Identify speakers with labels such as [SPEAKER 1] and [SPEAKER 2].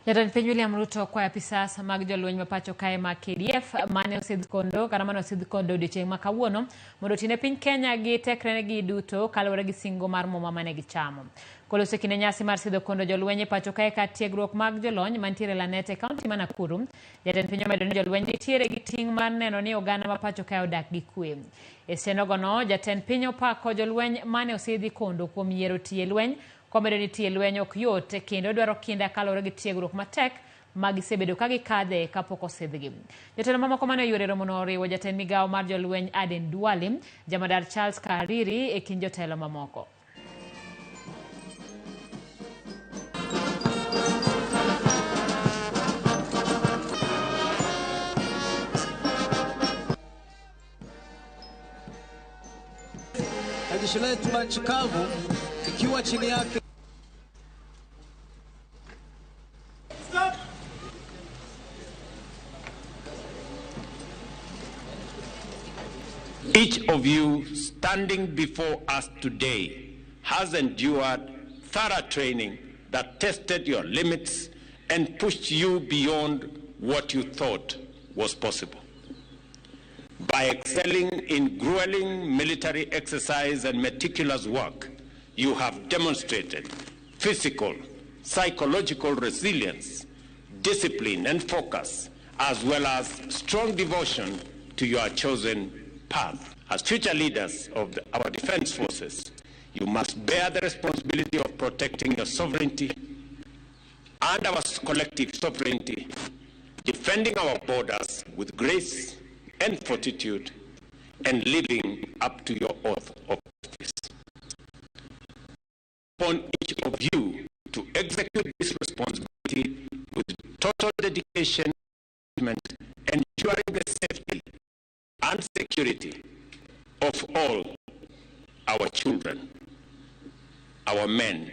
[SPEAKER 1] Jatend piny William Ruto okwayo apisas mag jolweny ma pacho kae mag KDF mane osidh kondo kata mane osidh kondo odiochieng' ma kawuono mondo otine piny Kenya gi tekregi duto kaluwore gi singo mar muma mane gichamo. Koloso e kinde nyasi mar sidho kondo jolweny e pacho kae kar tiegruok mag jolony mantiere Lanet e kaunti ma Nakuru, jatend piny omedo ni jolweny nitiere gi ting' mar neno ni oganda ma pacho kae odak gi kwe. E senogono, jatend piny opako jolweny mane osidhi kondo kuom yiero tiyo e lweny komedo ni tiyo e lweny ok yot kendo dwaro kinda kaluwore gi tiegruok matek ma gisebedo ka gikadhe kapok osidhgi. Jotelo mamoko mane oyuoro e romono oriwo jatend migawo mar jolweny Aden Duale, jamadar Charles Kariri e kind jotelo mamoko.
[SPEAKER 2] Na jeshi letu la nchi kavu ikiwa chini yake
[SPEAKER 3] Each of you standing before us today has endured thorough training that tested your limits and pushed you beyond what you thought was possible. By excelling in grueling military exercise and meticulous work, you have demonstrated physical, psychological resilience, discipline and focus, as well as strong devotion to your chosen path. As future leaders of our defense forces, you must bear the responsibility of protecting your sovereignty and our collective sovereignty, defending our borders with grace and fortitude, and living up to your oath of office. Upon each of you to execute this responsibility with total dedication, ensuring the safety and security of all our children, our men,